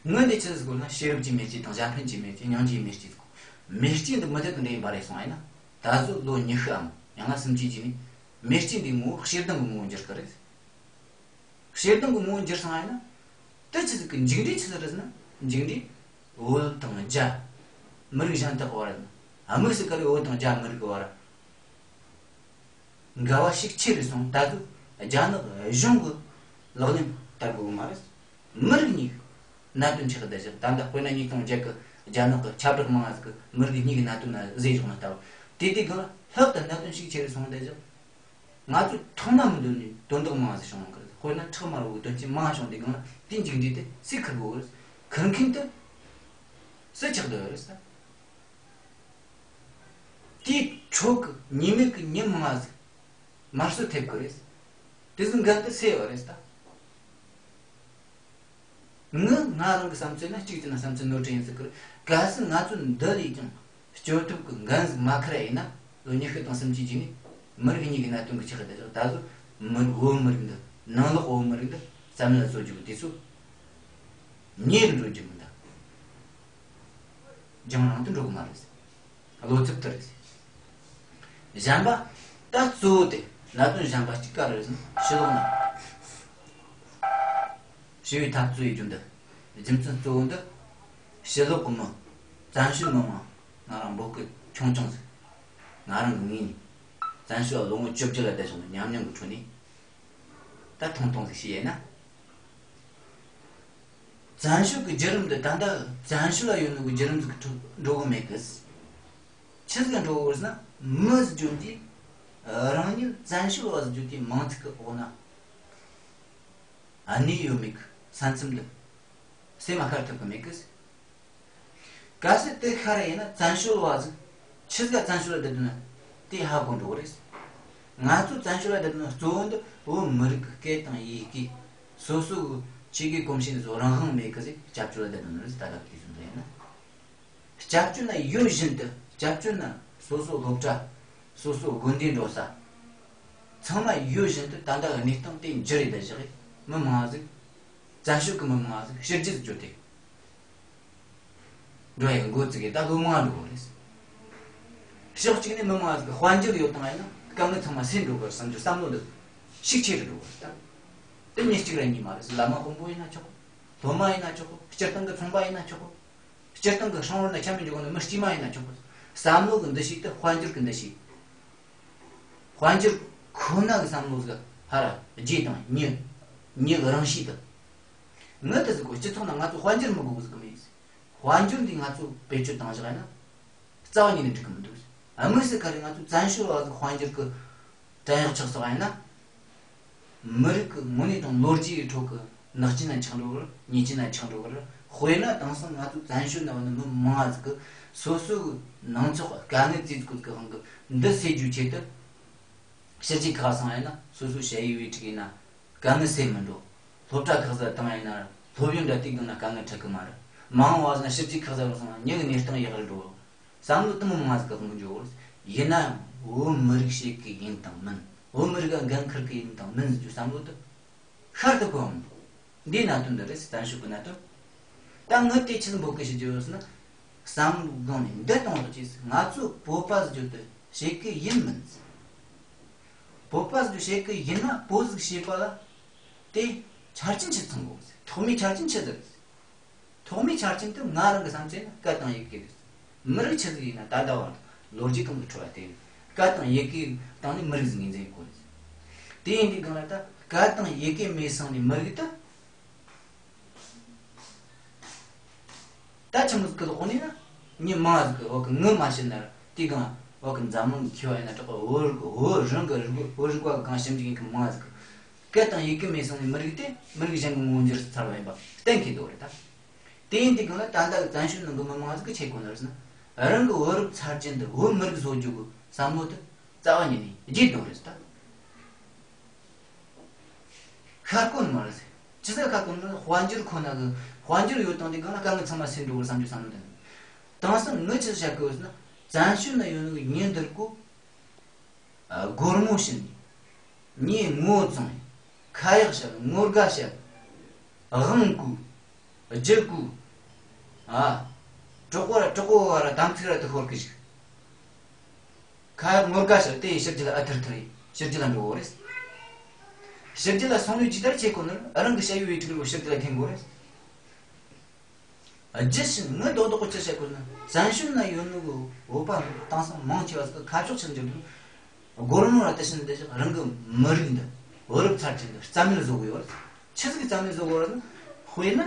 པ། ངོས་འདི་ཆི་ཟིག་གོ་ན་ཤེས་རབ་ཀྱི་མེ་ལྕེ་དང་ཞྭ་འཕེན་གྱི་མེ་ལྕེ་སྙིང་རྗེའི་མེ་ལྕེ་ཟིག་གོ། མེ་ལྕེ་འདི་མུ་མཐུད་དུ་འདི་ཡི་འབར་རེ་སོང་བ་ཡིན་ན། ད་གཟོད་ལོ་ཉི་ཤུའམ་ཡང་ན་སུམ་ཅུའི་རྗེས་ནས་མེ་ལྕེ་འདིའི་ངོ་བོ་ཤེལ་དངུལ་གྱི་ངོ་བོ་འགྱུར་གི་རེད། ཤེལ་དངུལ་གྱི་ངོ་བོ་འགྱུར་སོང་བ་ཡིན་ན། དེ་ཆི་ཟིག་གི་མཇུག་འབྲས་ཆི་ཟིག་རེད་ཟེར་ན། མཇུག་འབྲས་བོད་དང་རྒྱ་མི་རིགས་གཞན་དག་བར་ན་ དམིགས་སུ་བཀར་བའི་བོད་དང་རྒྱ་མི་རིགས་ཀྱི་བར་འགལ་བ་ཤུགས་ཆེ་རུ་སོང་། ད་གཟོད་རྒྱ་ནག་གཞུང་གི་ལག་ལེན་བསྟར་དགོས་གི་མ་རེད། མི་རིགས་གཉིས་ཀྱི་གནད་དོན་ཆགས་བསྡད་བཞག་ད་ལྟ་དཔེར་ན་ཉིས་སྟོང་བརྒྱད་ཀྱི་རྒྱ་ནག་གི་ཁྱབ་བསྒྲགས་མང་ང་ཟིག་གི་མི་རིགས་གཉིས་ཀྱི་གནད་དོན་ན་བཟོས་བཞག་ན་ལྟ་བུ། དེ་དུས་སྒང་ལ་ལྷག་ཏུ་གནད་དོན་ཤུགས་ཆེ་རུ་སོང་བསྡད་བཞག་ང་ཚོས་ཐོག་མ་མི་འདོད་ནས་དོན་དག་མང་ང་ཟིག་བྱུང་ཡོད་གི་རེད། དཔེར་ན་ཁྲག་དམར་བོ་གི་དོན་རྐྱེན་མང་བྱུང་དུས་སྒང་ལ་དེ་མཇུག་འབྲས་དེ་སུས་འཁུར་དགོས་གི་རེད། འཁུར་མཁན་དེ་སུ་ཆགས་བསྡད་ཡོད་རེད་ཟེར། དེའི་ཁྲོད་ཀྱི་ཉེས་མེད་ཀྱི་མྱི་མང་ང་ཟིག་དམར་གསོད་ཐེབས་ཀྱི་རེད། དེ་ཚོའི་འགན་དེ་སུ་ཡོད་རེད་ད། ངས་ང་རང་གི་བསམ་ཚུལ་ན་གཅིག་བྱས་ན་བསམ་ཚུལ་ནོར་འཁྲུལ་ཡིན་ཟེར་གི་རེད། གལ་སྲིད་ང་ཚོས་འདི་ལས་ཀྱང་སྐྱོབ་ཐབས་ཀྱི་འགན་ཟིག་མ་འཁུར་ཡ་ཡིན་ན། ལོ་ཉི་ཤུ་དང་སུམ་ཅུ་རྗེས་ནས་མི་རིགས་གཉིས་ཀྱི་གནད་དོན་གྱི་ཆགས་བསྡད་ཅིག་ད་གཟོད་མི་རིགས་བོད་མི་རིགས་འདི་ནང་ལོགས་བོད་མི་རིགས་འདི་བསམ་བློ་གསོ་རྒྱུ་གི་དུས་ཚོད་ཉེ་རུ་འགྲོ་རྒྱུ་མི་འདུག་རྒྱང་རིང་དུ་འགྲོ་གི་མ་རེད། བློ་འཚབ་དེ་རེད། གཞན་པ་ད་གཙོ་བོ་དེ་གནད་དོན་གཞན་པ་གཅིག་ག་རེ་རེད་ཟེར་ན་ཕྱི་ལོགས་ན་ཞི་བའི་འཐབ་རྩོད་ཡེད་རྒྱུ་འདི་རྒྱུ་མཚན་གཙོ་བོ་འདི་ཕྱི་ལོགས་གི་མི་བཙན་བྱོལ་མི་མང་ང་རང་འབོད་སྐུལ་ཆུང་ཆུང་ཟིག་ང་རང་གི་ངོས་ནས་བཙན་བྱོལ་ལ་ལོ་ངོ་བཅུ་བརྒྱད་ལ་བསྡད་བྱུང་བའི་ཉམས་མྱོང་གི་ཁྲོད་ནས་ད་ཐུང་ཐུང་ཟིག་བཤད་ཡས་ན། བཙན་བྱོལ་གྱི་བརྒྱུད་རིམ་འདི་ད་ལྟ་བཙན་བྱོལ་ལ་ཡོད་ནོ་གི་བརྒྱུད་རིམ་ཟིག་གི་ཁྲོད་འགྲོ་གི་མེད་གི། ཆི་ཟིག་ག་འགྲོ་གི་ཟེར་ན་མི་ཟིག་བརྗོད་དུས་རང་ཉིད་བཙན་བྱོལ་བ་ཟིག་བརྗོད་དུས་མིང་ཚིག་གི་འོག་ན་གནས་ཡོད་མེད་གི་ས་མཚམས་འདི་སེམས་མ་ཤར་ཐུབ་གི་མེད་གི། གལ་སྲིད་དེ་ཤར་ཡིན་ན་བཙན་བྱོལ་བ་ཟིག་ཆི་ཟིག་ག་བཙན་བྱོལ་ལ་བསྡད་དོན་དེ་ཧ་གོ་འགྲོ་གི་རེད། ང་ཚོ་བཙན་བྱོལ་ལ་བསྡད་དོན་གཙོ་བོ་འདི་བོད་མི་རིགས་ཀྱི་སྐད་དང་ཡི་གེ་སོ་སོ་གི་ཆོས་ཀྱི་གོམས་གཤིས་འདི་ཚོ་རང་དབང་མེད་གི་ཟིག་སྐྱབས་བཅོལ་ལ་བསྡད་དོན་རེད། ད་ལྟ་གི་དུས་ཚོད་འདི་ཡིན་ན་སྐྱབས་བཅོལ་ན་ཡོད་བཞིན་དུ་སྐྱབས་བཅོལ་ན་སོ་སོ་སློབ་གྲྭ་སོ་སོ་དགོན་སྡེ་འགྲོ་ས་ཚང་མ་ཡོད་བཞིན་དུ་ད་ལྟ་གི་གནས་སྟངས་དེ་འགྱུར་རེ་བསྡད་བཞག་གི་མི་མང་ཟིག་བཙན་བྱོལ་གི་མི་མང་ཟིག་ཕྱི་རྒྱལ་འགྱོ་དེ། འགྲོ་ཡག་འགོ་བཙུགས་ཡས་ད་ལོ་མང་འགྲོ་གི་རེད། ཕྱོགས་གཅིག་ནས་མི་མང་ཟིག་དཔལ་འབྱོར་ཡོད་དང་ཡིན་ན་དཀའ་ངལ་ཚང་མ་སེལ་འགྲོ་གི་བསམ་རྒྱུ་བསམ་བློ་འདི་ཤུགས་ཆེ་རུ་འགྲོ་གི་རེད་ད། དེ་མི་གཅིག་ར་གཉིས་མ་རེད། བླ་མ་དཔོན་པོ་ཡིན་ན་ཆོག་གི། སློབ་མ་ཡིན་ན་ཆོག་གི། སྤྱིར་བཏང་གི་ཚོང་པ་ཡིན་ན་ཆོག་གི། སྤྱིར་བཏང་གི་ཧྲང་ཧྲོ་ན་ཆ་མི་འཇོག་གི་ནི་མི་དཀྱུས་མ་ཡིན་ན་ཆོག་གི། བསམ་བློ་གི་འདུ་ཤེས་དེ་དཔལ་འབྱོར་གི་འདུ་ཤེས། དཔལ་འབྱོར་ཁོ་ན་གི་བསམ་བློ་ཟིག་ཧ་ར་རྗེས་དང་མྱི་མྱི་གི་རང་གཤིས་དང་། ངི་དེ་ཟིག་གོ་སྤྱི་ཚོགས་ནང་ང་ཚོ་དཔལ་འབྱོར་མི་དགོས་གི་ཟིག་གི་མེད་ཟིག་དཔལ་འབྱོར་འདི་ང་ཚོ་བེད་སྤྱོད་བཏང་བཞག་ཡིན་ན་རྩ་བ་ཉིད་ནས་འགྲིག་གི་མི་འདུག་ཟིག་དམིགས་སུ་ཁ་རེ་ང་ཚོ་བཙན་བྱོལ་བ་ཟིག་དཔལ་འབྱོར་གི་བྲན་གཡོག་ཆགས་སོང་ཡིན་ན། མི་རིགས་ཀྱི་དངོས་གནས་དང་ལོ་རྒྱུས་ཀྱི་ཁྲོད་ཀྱི་ནག་ཅན་ན་ཆགས་འགྲོ་གི་རེད། ཉེས་ཅན་ན་ཆགས་འགྲོ་གི་རེད། དཔེར་ན་དེང་སང་ང་ཚོ་བཙན་བྱོལ་ནང་ནས་མི་མང་ང་ཟིག་གི་སོ་སོ་གི་ནང་ཚོགས་དཀའ་ངལ་རྩིས་དགོས་ཀྱི་དབང་གིས་འདི་སེལ་རྒྱུའི་ཆེད་དུ་ཕྱི་རྒྱལ་ཁག་སོང་ཡིན་ན་སོ་སོའི་ཞ་ཡི་བེ་ཕྲུག་ཡིན་ན་དཀའ་ངལ་སེལ་མི་འགྲོ། སློབ་གྲྭ་ཁག་ཟ་བཏང་ཡིན་ན་སློབ་ཡོན་འདྲ་དེ་དགོས་ན་དཀའ་ངལ་འཕྲད་ཀྱི་མ་རེད། མང་བ་ཟིན་ན་ཕྱི་རྒྱལ་ཁག་ཟ་རུ་སོང་ན་མྱི་གི་གནས་སྟངས་ཡག་རུ་འགྲོ། བསམ་བློ་དེ་མོ་མང་ཟིག་གི་དབང་གིས་འགྱོ། ཡིན་ན་ཡང་བོད་མི་རིགས་བཤད་གི་ཡིན་དང་མིན། བོད་མི་རིགས་ལ་འགན་འཁུར་གི་ཡིན་དང་མིན་ཟེར་རྒྱུ་བསམ་བློ་དེ་ཤར་ཐུབ་གི་འོང་། འདིའི་གནད་དོན་འདི་རེད། བཙན་བྱོལ་གི་གནད་དོན། ད་ངས་དེ་ཆི་ཟིག་འབོད་སྐུལ་ཞུ་རྒྱུ་ཡོད་ཟེར་ན། བསམ་བློའི་སྒང་ནས་འདི་གཏོང་རོགས་གྱིས། ང་ཚོ་བོད་པ་ཟེར་རྒྱུ་དེ་བཤད་གི་ཡིན་མིན་ཟེར། བོད་པ་ཟེར་རྒྱུ་བཤད་གི་ཡིན་ན་བོད་ཟིག་བཤད་པ་ལ་དེ་ཆ་རྐྱེན་ཆི་ཚང་དགོས་ཟེར། ཐོག་མའི་ཆ་རྐྱེན་ཆི་ཟིག་རེད་ཟེར། ཐོག་མའི་ཆ་རྐྱེན་དེ་ང་རང་གི་བསམ་ཚུལ་ནི་སྐད་དང་ཡི་གེ་རེད། མི་རིགས་ཆི་ཟིག་ཡིན་ན་ད་ལྟ་བར་ལོ་རྒྱུས་གང་གི་འཕྲོ་བ་དེ་སྐད་དང་ཡི་གེ་སྟེང་ནས་མི་རིགས་ཟིག་ངོས་འཛིན་དགོས་རེད། དེ་ཡིན་དུས་སྒང་ལ་ད་སྐད་དང་ཡི་གེ་མེད་སོང་ནས་མི་རིགས་ད་ད་ཆི་མོ་ཟིག་གི་ལོག་ནས་ན་མྱི་མང་ཟིག་གི་འོག་གི་ངོ་མ་ཤེས་ན་ར་དེའི་སྒང་འོག་གི་འཛམ་གླིང་གི་མཁས་པ་ཡིན་ན་དྲག་གི་བོད་རིགས་བོད་རང་གི་རིག་བོད་རིག་པ་གི་སྒང་ཞིབ་འཇུག་ཡིན་མཁན་མང་ཟིག་གི་སྐད་དང་ཡི་གེ་མེད་སོང་ནས་མི་རིགས་དེ་མི་རིགས་གཞན་གི་ངོ་བོ་འགྱུར་ཚར་བ་ཡིན་པ་གཏན་འཁེལ་འདུག་རེད་ད། དེ་ཡིན་དུས་སྒང་ལ་ད་ལྟ་གི་བཙན་བྱོལ་ནང་གི་མི་མང་ཟིག་གི་ཆེ་གོ་ནི་རེད་ཟེར་ན། རང་གི་བོད་རིགས་ཚར་གྱིན་དུ་བོད་མི་རིགས་བཟོ་རྒྱུ་གི་བསམ་བློ་དེ་རྩ་བ་ཉིད་ནས་བརྗེད་འགྲོ་རེད་ཟེར་ད། ཤར་གོ་ནི་མ་རེད་ཟེར། ཅི་ཟེར་ཤར་གོ་ནི་རེད། དཔལ་འབྱོར་ཁོ་ན་གི་དཔལ་འབྱོར་ཡོད་དང་དེ་གང་ལ་དཀའ་ངལ་ཚང་མ་སེལ་འགྲོ་གི་བསམ་རྒྱུ་བསམ་བློ་དེ། དེང་སང་ངས་ཅི་ཟེར་བཤད་གི་ཡོད་ཟེར་ན། བཙན་བྱོལ་ན་ཡོད་ནི་གི་མྱི་འདིར་གོ་སྒོར་མོ་བྱིན་ནས། མྱི་ངོ་བཙོང་། ཁ་ཡག་བཤད། ངོ་དགའ་བཤད། དབང་བསྐུར། རྒྱུ་བསྐུར། ཨ། གྲོགས་པོ་ར་གྲོགས་པོ་བ་ར་དམ་ཚིག་ར་དུ་ཤོར་གི་ཞིག་ཁ་ཡག་ངོ་དགའ་བཤད། དེ་ཡི་ཕྱི་རྒྱལ་ཨ་ཐུར་ཐུར་ཡིན། ཕྱི་རྒྱལ་ལ་འགྲོ་བོ་རེད། ཕྱི་རྒྱལ་ལ་སོང་ནས་ཇི་ལྟར་བྱེད་དགོས་ནི་རང་གི་ཞ་ཡི་བེ་ཕྲུག་རུ་ཕྱི་རྒྱལ་ལ་འཐེན་དགོས་རེད། རྒྱུ་ཕྱིན་ངའི་དོན་དག་གི་ཅི་བྱེད་དགོས་ན། བཙན་བྱོལ་ན་ཡོད་ནོ་གི་བོད་པ་དེང་སང་མང་ཆེ་བ་ཟིག་གི་ཁ་ཕྱོགས་ཆི་འགྱུར་འདུག་སྒོར་མོ་ར་དེ་བཞིན་དེ་བཞིན་རང་གི་མི་རིགས་འདི། བུ་རབས་ཚ་རྒྱུད་འདི་རྩ་མེད་བཟོ་གི་ཡོད་རེད། ཆི་ཟིག་གི་རྩ་མེད་བཟོ་གི་ཡོད་རེད་ན། དཔེར་ན་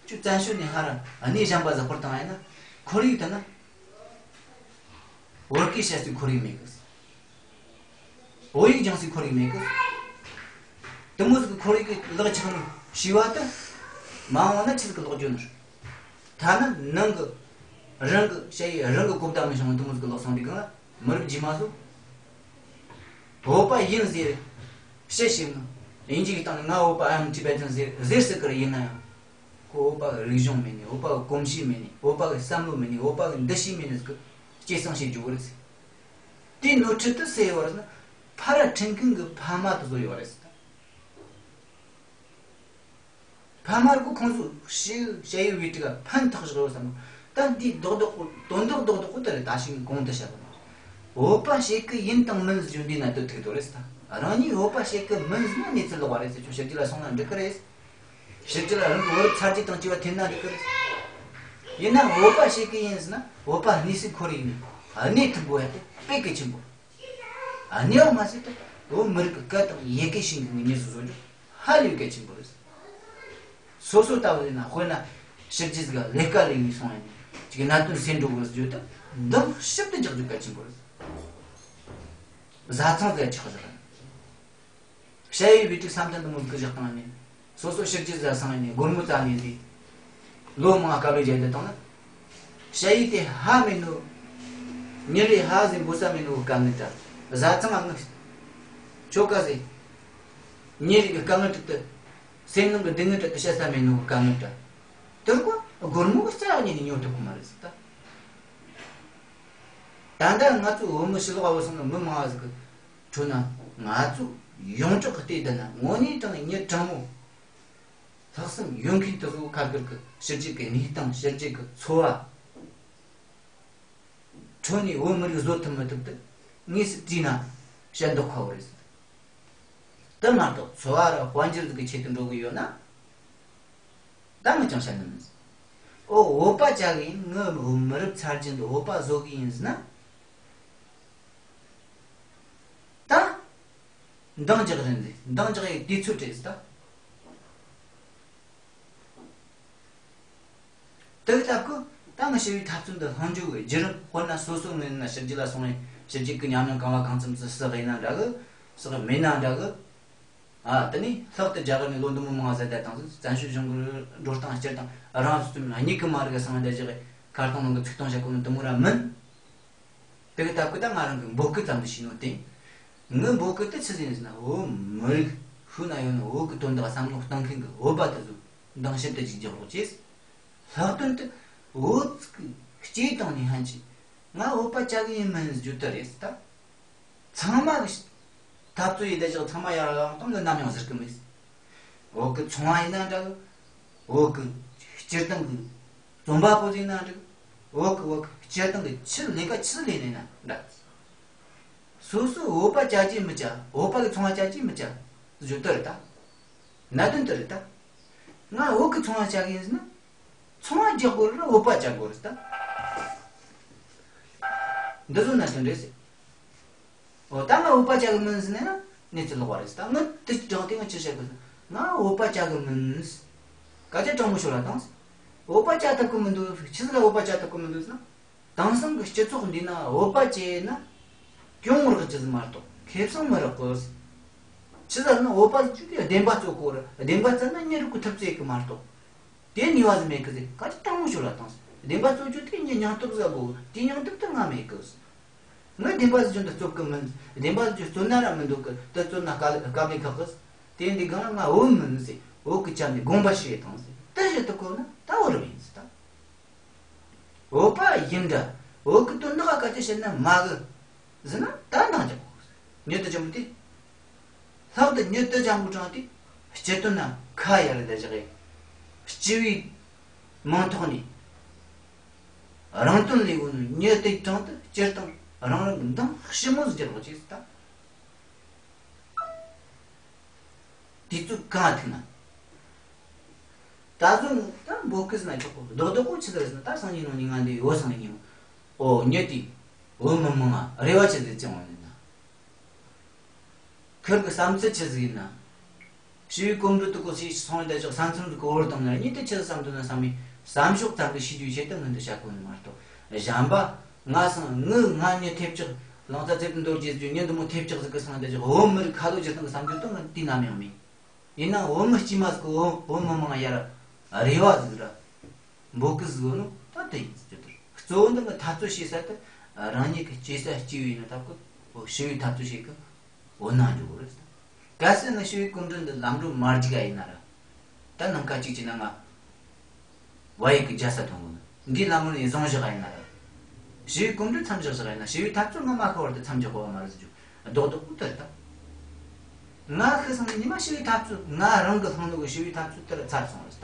ཁྱོད་བཙན་བྱོལ་ནས་ཧ་ར་གནས་གཞན་པ་ཟིག་སྤོར་བཏང་ཡིན་ན། ཁོར་ཡུག་དེ་ན་བོད་སྐད་བཤད་སའི་ཁོར་ཡུག་མེད་གི། བོད་ཡིག་སྦྱང་སའི་ཁོར་ཡུག་མེད་གི། དེ་མོ་ཟིག་གི་ཁོར་ཡུག་གི་ལག་ཆགས་ནས་ཤི་བ་དེ། མ་འོངས་ན་ཆི་ཟིག་གི་ལོག་རྒྱུ་ནི། ཐ་ན་ནང་གི་རང་གི་ཞ་ཡི་རང་གི་གོ་བརྡ་མི་བྱུང་བ་དེ་མོ་ཟིག་གི་ལོག་སོང་དུས་གང་ལ་མི་རབས་རྗེས་མ་ཚོ། བོད་པ་ཡིན་ཟེར་བཤད་ཤེས་ནོ། དབྱིན་ཇི་གི་སྟེང་ནས་ང་བོད་པ། I am Tibetan ཟེར་ཟེར་སྲིད་གི་རེད། ཡིན་ན་ཡང་ཁོ་བོད་པ་གི་རིག་གཞུང་མེད་ནས། བོད་པ་གི་གོམས་གཤིས་མེད་ནས། བོད་པ་གི་བསམ་བློ་མེད་ནས། བོད་པ་གི་འདུ་ཤེས་མེད་ནས་ཟིག་གི་སྐྱེད་སྲིང་བྱེད་རྒྱུ་བོ་རེད་ཟེར། དེའི་ནོར་འཁྲུལ་དེ་སུ་ཡོད་རེད་ཟེར་ན། ཕ་ར་ཁྲིམས་མཁན་གི་ཕ་མ་དེ་ཚོ་ཡོད་རེད་ཟེར། ཕ་མ་ར་ཁོ་ཁོང་ཚོ་ཞིག་ཞ་ཡི་བོད་ཡིག་ག་ཕན་ཐོགས་བཞག་ཡོད་བསམ། ད་འདི་རྡོག་རྡོག་པོ་དོན་དག་རྡོག་རྡོག་པོ་དེ་རེད། ད་ཞིག་གོང་དུ་བཤད་པ་ནང་བཞིན། བོད་པ་བྱེད་གི་ཡིན་དང་མིན་ཟེར་རྒྱུ་འདི་ན་དོ་ཐུག་དོ་རེད་ཟེར། རང་ཉིད་བོད་པ་བྱེད་གི་མིན་ཟེར་ན་གནས་ཚུལ་ལོག་པ་རེད་ཟེར། ཁྱོད་ཕྱི་རྒྱལ་ལ་སོང་ན་འགྲིག་གི་རེད། ཕྱི་རྒྱལ་ལ་རང་གི་བུ་རབས་ཚ་རྒྱུད་དང་བཅས་པ་འཐེན་ན་འགྲིག་གི་རེད། ཡིན་ན་བོད་པ་བྱེད་གི་ཡིན་ཟེར་ན་བོད་པ་གནས་སའི་ཁོར་ཡུག་ནས་གནས་ཐུབ་དགོས་ཡ་དེ་དཔེ་གལ་ཆེན་པོ་རེད། གནས་པ་མ་ཟད་དུ་བོད་མི་རིགས་ཀྱི་སྐད་དང་ཡི་གེ་ཤེས་མཁན་གྱི་མི་ཟིག་བཟོ་རྒྱུ་ཧ་ལས་གལ་ཆེན་པོ་རེད། སོ་སོ་ལྟ་བུ་ཡིན་ན། དཔེར་ན་ཕྱི་རྒྱལ་ཟིག་ལ་ལས་ཀ་ལས་ནས་སོང་ཡིན་ཅིག་གནད་དོན་སེལ་འགྲོ་དགོས་ཟེར་རྒྱུ་དེ་འདང་ཞིབ་ཏུ་རྒྱག་རྒྱུ་གལ་ཆེན་པོ་རེད། བཟའ་ཚང་ཟིག་ཆགས་ཟིག་ཞ་ཡི་བོད་ཡིག་བསམ་གཏན་དུ་མོ་ཟིག་གི་བཞག་བཏང་ནས། སོ་སོ་ཕྱི་རྒྱལ་ཟིག་སོང་ནས་སྒོར་མོ་བཙལ་ནས་ཟིག་ལོ་མང་དཀའ་ལས་བརྒྱབ་བསྡད་བཏང་ན། ཞ་ཡི་དེ་ཧ་མེད་ནོ། ཉིན་རེ་ཧ་ཟིག་འབོད་ས་མེད་ནོ་གི་དཀའ་ངལ་འདྲ། བཟའ་ཚང་ང་ཁྱོ་ག་ཟིག་ཉིན་རེ་གི་དཀའ་ངལ་དྲུག་ཏུ། སེམས་ནང་གི་སྡུག་བསྔལ་དྲུག་ཏུ་བཤད་ས་མེད་ནོ་གི་དཀའ་ངལ་འདྲ། དེར་ཀོ་སྒོར་མོ་གི་རྩ་བ་ཉིད་ནས་ཉོ་ཐུབ་གི་མ་རེད་ཟེར་ད། ད་ལྟ་ང་ཚོ་བོད་མི་ཕྱི་ལོགས་བོད་སོང་ནས་མི་མང་བ་ཟིག་གི་ཁྲོད་ན། ང་ཚོ་ཡོངས་གྲགས་ཀྱི་བལྟས་བསྡད་ན་དངོས་གནས་དྲང་ནས་མྱི་དྲང་མོ། ལྷག་བསམ་ཡོད་མཁན་དེ་ཚོ་ཁ་ཁེར་གི་ཕྱི་རྒྱལ་གི་གནས་སྟངས། ཕྱི་རྒྱལ་གི་འཚོ་བ་ཁྲོད་ནས་བོད་མི་རིགས་བཟོ་ཐུབ་མི་ཐུབ་དེ་དངོས་སུ་དྲིས་ན་བཤད་མདོག་ཁ་པོ་རེད་ཟེར། དེ་མ་གཏོགས་འཚོ་བ་ར་དཔལ་འབྱོར་ཟིག་གི་ཆེད་དུ་འགྲོ་གི་ཡོད་ན། ད་ངས་ཅང་བཤད་ནི་མིན། ཨོ་བོད་པ་བྱ་གི་ཡིན། ངའི་མི་རབས་ཚ་རྒྱུད་འདི་བོད་པ་བཟོ་གི་ཡིན་ཟེར་ན། ད་འདང་རྒྱག་རན་ཟེར། འདང་རྒྱག་ཡའི་དུས་ཚོད་རེད་ཟེར་ད། དེ་ལྟ་བུ་ད་ངས་ཞུ་བའི་འཐབ་རྩོད་འདི་ལྷུང་འཇུག་གི་བརྒྱུད་རིམ། དཔེར་ན་སོ་སོ་ངོས་ནས་ཕྱི་རྒྱལ་ལ་སོང་བའི་ཕྱི་རྒྱལ་གྱི་ཉམས་མྱོང་གང་བ་གང་འཚམ་ཟིག་བསགས་ཡིན་ན་འདྲ་གི། བསགས་མེད་ན་འདྲ་གི། ཨ། དེ་ནས་ལྷག་ཏུ་རྒྱ་གར་ནས་ལོ་འདི་མོ་མང་ཟད་བསྡད་བཏང་ཟིག་བཙན་བྱོལ་གཞུང་གི་འགྲོ་སྟངས་སྤྱིར་བཏང་རང་སོ་སོ་གཉིད་ཀྱི་མ་རིག་སང་བསྡད་བཞག་གི། ཁ་སྟོང་ནང་གི་ཚིག་སྟོང་བཤད་གོ་ནི་འདི་མོ་ར་མིན། དེ་གི་སྟབས་ཀྱིས་ད་ང་རང་གི་འབོད་སྐུལ་ཙམ་དུ་བྱས་ནོ་དེ། ངའི་འབོད་སྐུལ་དེ་ཆི་ཟིག་ཡིན་ཟེར་ན། བོད་མི་རིགས་ཤུལ་ན་ཡོད་ནོ་བོད་ཀྱི་དོན་དག་བསམ་བློ་གཏོང་མཁན་གྱི་བོད་པ་དེ་ཚོ་འདང་ཞིབ་ཏུ་ཅིག་རྒྱག་རོགས་བྱས། ལྷག་དོན་དུ་བོད་ཀྱི་སྐྱེས་བཏང་ནས་ཧན་ཆི་ང་བོད་པ་བྱ་གི་ཡིན་མིན་ཟེར་རྒྱུ་དེ་རེད་ཟེར་ད། ཚང་མ་གི་འཐབ་རྩོད་ཡེད་བསྡད་བཞག་ཚང་མ་ཡར་ལངས་བཏང་གི་ནམ་ཡང་ཟེར་གི་མེད། བོད་གི་ཚོང་བ་ཡིན་ན་འདྲ་གི། བོད་གི་སྤྱིར་བཏང་གི་རྩོམ་པ་པོ་ཟིག་ཡིན་ན་འདྲ་གི། བོད་གི་བོད་གི་སྤྱིར་བཏང་གི་ཆི་ལས་ཀ་ཆི་ལས་ནས་ན་འདྲ། སོ་སོ་བོད་པ་བྱ་རྒྱུ་མི་བྱ། བོད་པ་གི་ཚོང་བ་བྱ་རྒྱུ་མི་བྱ་ཟེར་རྒྱུ་དེ་རེད་ད། གནད་དོན་དེ་རེད་ད། ང་བོད་གི་ཚོང་བ་བྱ་གི་ཡིན་ཟེར་ན། ཚོང་བ་རྒྱག་དགོས་རེད་ལ་བོད་པ་བྱ་དགོས་རེད་ད། འདི་ཚོ་གནད་དོན་རེད་ཟེར། འོ་ད་ང་བོད་པ་བྱ་གི་མིན་ཟེར་ན་ཡང་གནས་ཚུལ་ལོག་པ་རེད་ཟེར། ད་ངས་དེ་དྲང་དེ་ངས་ཅི་བཤད་དགོས་ཟེར། ང་བོད་པ་བྱ་གི་མིན་ཟེར། སྐད་ཆ་དྲང་མོ་ཤོད་ལ་བཏང་ཟེར། བོད་པ་བྱ་ཐུབ་གི་མི་འདུག་ཆི་ཟིག་ལ་བོད་པ་བྱ་ཐུབ་གི་མི་འདུག་ཟེར་ན། དེང་སང་གི་སྤྱི་ཚོགས་འདི་ན་བོད་པ་བྱས་ན་གྱོང་རག་རྒྱུ་ཟིག་མ་གཏོགས་ཁེ་བཟང་མི་རག་གི་ཟེར། ཆི་ཟེར་ན་བོད་པ་ཟེར་རྒྱུ་དེ་བདེན་པ་རྩོད་དགོས་རེད། བདེན་པ་བཙལ་ན་མྱི་རིགས་ཀྱི་ཐུབ་ཚོད་གི་མ་གཏོགས། དེ་ནུས་པ་ཟིག་མེད་གི་ཟེར། སྐད་ཆ་དྲང་མོ་ཤོད་ལ་བཏང་ཟེར། བདེན་པ་རྩོད་རྒྱུ་དེ་མྱི་སྙིང་སྟོབས་ཟིག་དགོས། དེའི་སྙིང་སྟོབས་དེ་ང་མེད་གི་ཟེར། ངས་བདེན་པ་ཟེར་རྒྱུ་འདི་རྩོད་གི་མིན། བདེན་པ་ཟེར་རྒྱུ་རྩོད་ན་ར་མི་འདུག་གི། དེ་རྩོད་ན་དཀའ་ལས་དཀའ་ལས་ཁག་གི། དེ་འདི་སྒང་ལ་ང་བོད་མིན་ཟེར། བོད་གི་ཆ་ནས་དགོངས་པ་ཞུ་ཡི་དང་ཟེར། དེ་བཤད་ཐུབ་གོ་ན་ད་བོད་རབ་ཡིན་ཟེར་ད། བོད་པ་ཡིན་འདྲ། བོད་གི་དོན་དག་ག་ཅི་བཤད་ན་མ་གི་ཟེར་ན་ད་འདང་རྒྱག་གོ་ཟེར། མྱི་དེ་ཅམ་དེ། ལྷག་ཏུ་མྱི་དེ་ཅམ་གི་གྲངས་དེ་སྤྱི་དོན་ན་ཁ་ཡར་ལ་བཞག་གི། སྤྱི་བའི་མིང་ཐོག་ནས་རང་དོན་ལས་གོ་ནོ་མྱི་དེ་གྲངས་དེ་སྤྱིར་བཏང་རང་རང་གི་འདང་ཞིབ་མོ་ཟིག་རྒྱག་རོགས་བྱེད་ཟེར་ད། དུས་ཚོད་གང་ཐུག་ན། ད་གཟོད་ནི་ད་འབོད་སྐུལ་ཟེར་ན་ཆོག་གོ། རྡོག་རྡོག་པོ་ཆི་ཟིག་རེད་ཟེར་ན། ད་སང་ཉིན་གནངས་ཉིན་ང་འདི་བོད་སང་ཉིན་འོ་ཉིད་དེ་བོད་མི་མང་ང་རེ་བ་ཆི་ཟིག་བཅངས་བ་ནི་ན། ཁིར་གི་བསམ་ཚུལ་ཆི་ཟིག་ཡིན་ན། ཞི་བའི་གོམ་བགྲོད་དུ་གོ་སི་སོང་བའི་ད་ཅོག་ས་མཚམས་དུ་གོ་བོར་བཏང་ན་ཉིད་དུ་ཆི་ཟིག་བསམ་དོན་ན་བསམ་མི་བསམ་ཕྱོགས་ཙམ་གི་ཤེས་རྒྱུའི་ཆེད་དུ་ངས་འདི་བཤད་གོ་ནི་མ་གཏོགས། གཞན་པ་ང་སང་ངི་ང་ཉི་ཐེབས་ཅག་ལང་ཚ་ཚེ་བརྟན་རྡོ་རྗེ་ཟེར་རྒྱུ་ཉི་འདི་མོ་ཐེབས་ཅག་ཟིག་གི་སང་ད་ཅོག་བོད་མི་རིགས་ཁ་ལོ་སྒྱུར་སྟངས་གི་བསམ་རྒྱུ་དང་ང་དུས་ནམ་ཡང་མེད། ཡིན་ནའང་བོད་མི་དཀྱུས་མ་ཟིག་གི་བོད་བོད་མི་མང་ཡར་རེ་བ་ཟིག་ར་འབོད་སྐུལ་ཟིག་ཡོད་ནོ་ད་དེ་ཡིན་ཟེར་དུ། གཙོ་བོ་འདི་ང་འཐབ་རྩོད་བྱེད་ས་དེ་རང་ཉིད་ཀྱི་སྐྱེས་ས་སྐྱེས་བུ་ཡིན་ན་ད་ཁོ་ཞི་བའི་འཐབ་རྩོད་བྱེད་གི་འོ་ན་འགྲོ་གི་རེད། གལ་སྲིད་ང་ཞི་བའི་གོམ་བགྲོད་འདི་ལམ་འགྲོ་མ་རྒྱུག་ག་ཡིན་ན་ར། ད་ནམ་མཁའ་གཅིག་བྱས་ན་ང་བ་ཡི་གི་རྒྱལ་ས་ཐོན་གོ་ནི་འདི་ལམ་ནས་བཟུང་བཞག་ག་ཡིན་ན་ར། ཞི་བའི་གོམ་བགྲོད་མཚམས་བཞག་བཞག་ཡིན་ན། ཞི་བའི་འཐབ་རྩོད་ང་མ་ཁ་བར་དུ་མཚམས་འཇོག་གོ་བ་མ་རེད་ཟེར་རྒྱུ་རྡོག་རྡོག་པོ་དེ་རེད་ད། ང་ཤི་སོང་ནས་ཉི་མ་ཞི་བའི་འཐབ་རྩོད་ང་རང་གི་ལྷང་ནུ་གི་ཞི་བའི་འཐབ་རྩོད་དེ་ར་ཚར་སོང་རེད་